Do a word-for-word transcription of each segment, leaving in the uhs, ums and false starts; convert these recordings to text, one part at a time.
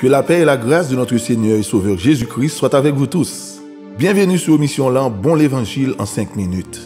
Que la paix et la grâce de notre Seigneur et Sauveur Jésus-Christ soient avec vous tous. Byenveni sou emisyon lan Bon Levanjil an senk minit.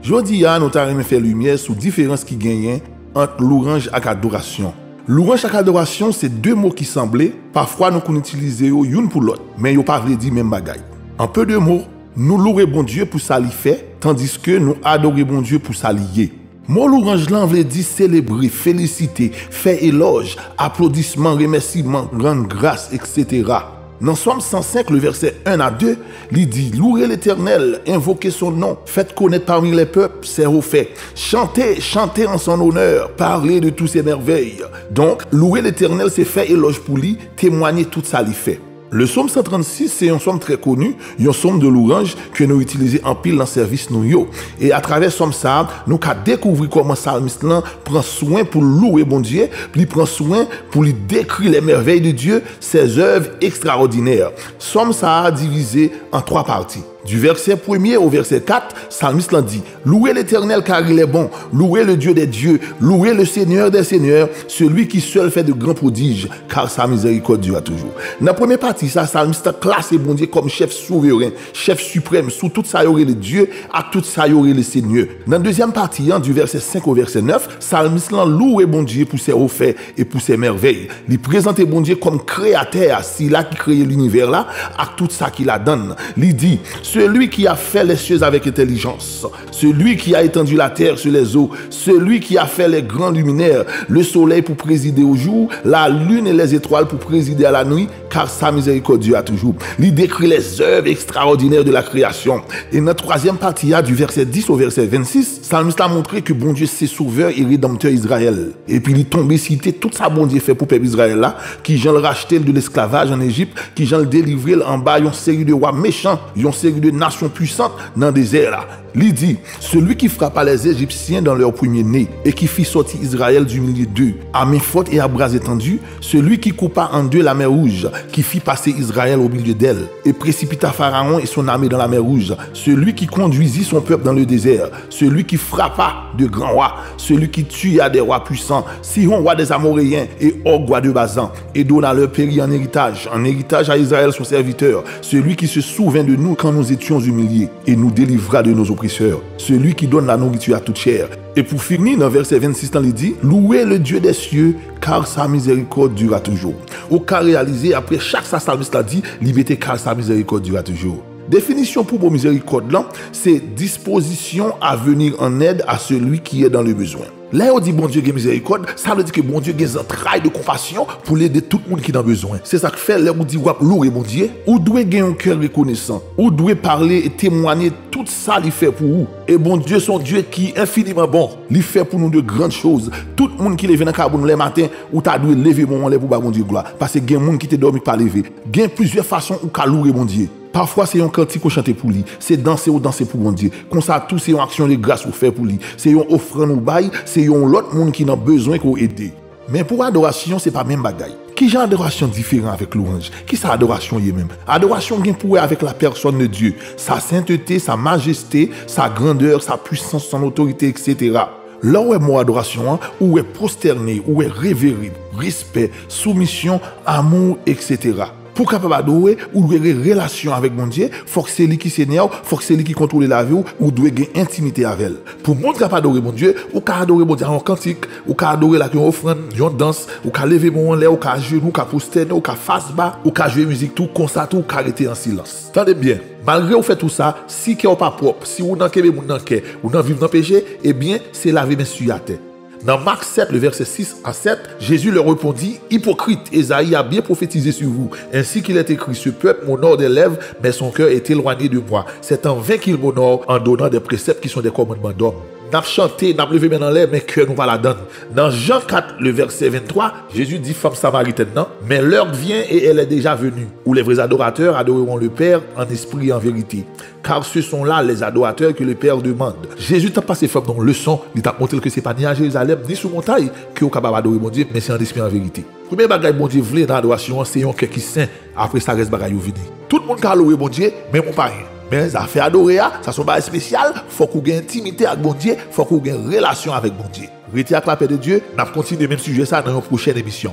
Jodi a, nou ta renmen fè limyè sou diferans ki genyen ant louwanj ak adorasyon. Louwanj ak adorasyon se de mo ki sanble, pafwa nou konn itilize yo youn pou lòt, men yo pa vle di menm bagay. An pe de mo, nou louwe Bondye pou sa li fè, tandiske nou adore Bondye pou sa li ye. Mo louwanj lan vle di selebre, felisite, fè elòj, aplodisman, remèsiman, rann gras, etsetera. Nan Sòm san senk, le vèsè en a de, li di, Louez l'Éternel, invoquez son nom, faites connaître parmi les peuples ses hauts faits. Chantez, chantez en son honneur, parlez de toutes ses merveilles. Donk, louwe Letènèl se fè elòj pou li, temwanye tout sa li fè. Le Sòm san trannsis se yon sòm trè koni, yon sòm de louwanj ke nou itilize anpil nan sèvis nou yo. E atravè sòm sa a, nou ka dekouvri kòman salmis lan pran swen pou l louwe Bondye, li pran swen pou li décrire les merveilles de Dieu, ses œuvres extraordinaires. Sòm sa a divize an twa pati. Du verset premier au verset quatre, salmis lan di, Louez l'Éternel car il est bon, louez le Dieu des dieux, louez le Seigneur des seigneurs, celui qui seul fait de grands prodiges, car sa miséricorde dure à toujours. Nan premye pati sa, salmis lan klase Bondye kòm chèf souveren, chèf siprèm sou tout sa yo rele Dye ak tout sa yo rele Senyè. Nan dezyèm pati an, du verset cinq au verset neuf, salmis lan louwe Bondye pou ses hauts faits e pou ses merveilles. Li prezante Bondye kòm kreyatè a, sila ki kreye linivè la ak tout sa ki ladan l. Li di, Celui qui a fait les cieux avec intelligence, celui qui a étendu la terre sur les eaux, celui qui a fait les grands luminaires, le soleil pour présider au jour, la lune et les étoiles pour présider à la nuit, car sa miséricorde dure à toujours. Li décrit les œuvres extraordinaires de la création. E nan twazyèm pati a, du verset dix au verset vingt-six, salmis la montre ke Bondye se Sovè e Redanmtè Izrayèl. Epi li tonbe site tout sa Bondye fè pou pèp Izrayèl la, kijan l rachte l de lesklavaj an Ejip, kijan l delivre l anba yon seri de wa mechan, yon seri de nasyon pwisant nan dezè la. Li di, Celui qui frappa les Égyptiens dans leur premier-né et qui fit sortir Israël du milieu d'eux, à main forte et à bras étendus, celui qui coupa en deux la mer Rouge, qui fit passer Israël au milieu d'elle, et précipita Pharaon et son armée dans la mer Rouge, celui qui conduisit son peuple dans le désert, celui qui frappa de grands rois, celui qui tua des rois puissants, Sihon roi des Amoréens et Og roi de Basan, et donna leur pays en héritage, en héritage à Israël son serviteur, celui qui se souvint de nous quand nous étions humiliés et nous délivra de nos oppresseurs, celui qui donne la nourriture à toute chair. E pou fini, nan vèsè vennsis lan, li di, Louez le Dieu des cieux, car sa miséricorde dure à toujours. Ou ka reyalize, apre chak sa salmis la di, li mete car sa miséricorde dure à toujours. Definisyon pou mo mizerikòd lan, se disposition à venir en aide à celui qui est dans le besoin. Lè yo di Bondye gen mizerikòd, sa vle di ke Bondye gen zantray de konpasyon pou l ede tout moun ki nan bezwen. Se sa k fè, lè ou di w ap louwe Bondye, ou dwe gen yon kè rekonesan. Ou dwe pale e temwanye tout sa li fè pou ou. E Bondye se yon Dye ki enfiniman bon. Li fè pou nou de grann choz. Tout moun ki leve nan kabo nou lè maten, ou ta dwe leve men w anlè pou ba Bondye glwa. Paske gen moun ki te dòmi k pa leve. Gen plizyè fason ou ka louwe Bondye. Pafwa se yon kantik ou chante pou li, se danse ou danse pou Bondye. Konsa tou se yon aksyon de gras ou fè pou li, se yon ofrann ou bay, se yon lòt moun ki nan bezwen ke w ede. Men pou adorasyon, se pa menm bagay. Kijan adorasyon diferan avèk louwanj? Kisa adorasyon ye menm? Adorasyon gen pou wè avèk la personne de Dieu, sa sentete, sa majeste, sa grandè, sa pwisans, son otorite, etsetera. Lè w wè mo adorasyon an, ou wè pwostène, ou wè revere, respè, soumisyon, amou, etsetera. Pou w kapab adore, ou dwe gen relasyon avèk Bondye, fòk se li ki Senyè w, fòk se li ki kontwole lavi w, ou dwe gen entimite avè l. Pou moun k ap adore Bondye, ou ka adore Bondye ak yon kantik, ou ka adore l ak yon ofrann, yon dans, ou ka leve men w anlè, ou ka ajenou, ou ka pwostène, ou ka fas ba, ou ka jwe mizik tou, konsa tou ou ka rete an silans. Tande m byen, malgre ou fè tou sa, si kè w pa pwòp, si ou nan kenbe moun nan kè, ou nan viv nan peche, ebyen, se lave men sou atè. Nan Mak sèt, le vèsè sis a sèt, Jésus leur répondit, Hypocrites, Ésaïe a bien prophétisé sur vous, ainsi qu'il est écrit, Ce peuple m'honore des lèvres, mais son cœur est éloigné de moi. C'est en vain qu'il m'honore en donnant des préceptes qui sont des commandements d'homme. N ap chante, n ap leve men n anlè, men kè nou pa ladan l. Nan Jan kat, le vèsè venntwa, Jezi di fanm samaritèn nan, Mais l'heure vient et elle est déjà venue, où les vrais adorateurs adoreront le Père en esprit et en vérité. Car ce sont là les adorateurs que le Père demande. Jezi t ap pase fanm nan yon leson, li t ap montre l ke se pa ni a Jerizalèm, ni sou montay ke w kapab adore Bondye, men se an espri, an verite. Premye bagay Bondye vle nan adorasyon an, se yon kè ki sen, apre sa rès bagay yo vini. Tout moun ka louwe Bondye, menm yon payen. Men zafè adore a, sa se yon bagay espesyal, fòk ou gen entimite ak Bondye, fòk ou gen relasyon avèk Bondye. Rete ak lapè de Dye, n ap kontinye menm sijè sa nan yon pwochèn emisyon.